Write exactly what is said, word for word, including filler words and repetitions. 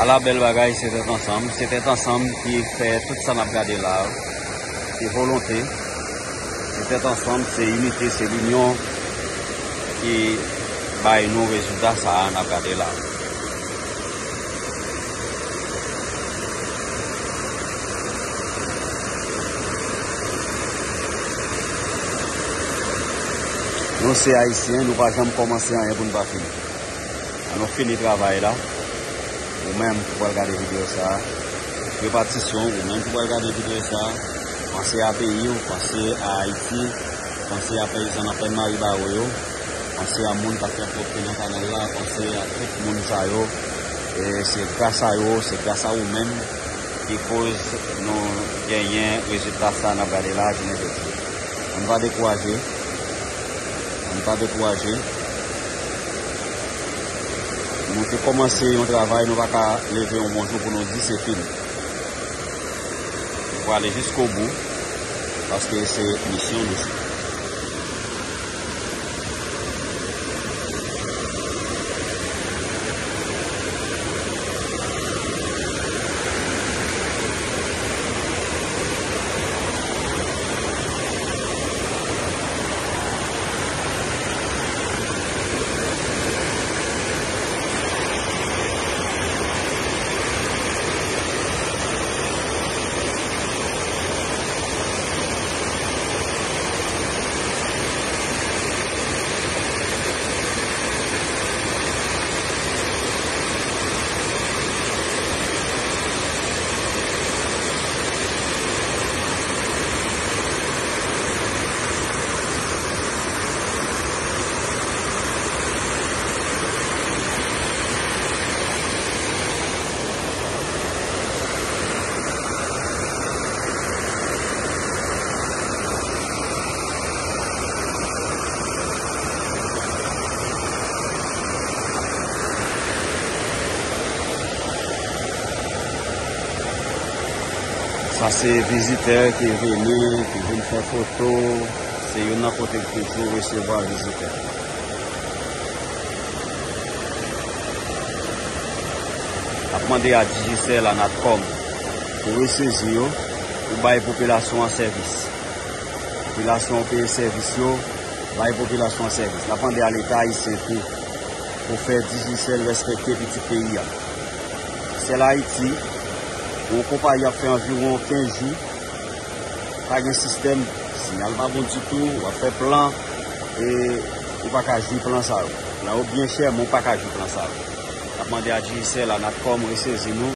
Ala bèl bagay, se tèt ansanm. Se tèt ansanm ki fè tout sa n ap gade la. Se volonte. Se tèt ansanm, se inite, se linyon ki bay nou rezilta sa a n ap gade la. Nou se Ayisyen, nou pa janm kòmanse anyen pou n pa fini. An nou fini travay la. Ou menm ki pral gade videyo sa a, repatisyon, ou menm ki pral gade videyo sa a, panse a peyi w, panse a Ayiti, panse a peyizan nan plèn Maribaro yo, panse a moun k ap fè pwòpte nan kanal la, panse a tout moun sa yo. E se gras a yo, se gras a ou menm ki koz nou genyen rezilta sa n ap gade la jounen jodi. Ann pa dekouraje. Ann pa dekouraje. Nou te kòmanse yon travay, nou pa ka leve yon bon jou pou nou di se fini. Nou prale jiskobou, paske se misyon nou se. Sa se vizitè ki vini, ki vin fè foto. Se youn nan kote ki toujou resevwa vizitè. N ap mande a Digicel, a Natcom, pou resezi yo, pou bay popilasyon an sèvis. Popilasyon an peye sèvis yo, bay popilasyon an sèvis. N ap mande a Leta ayisyen tou pou fè Digicel respekte pitit peyi a. Sèl Ayiti, yon konpayi ap fè anviwon kenz jou, pa gen sistèm, siyal pa bon ditou, w ap fè plan, e ou pa ka jwi plan sa yo. Plan yo byen chè, men ou pa ka jwi plan sa yo. N ap mande a Digicel, a Natcom, resezi nou.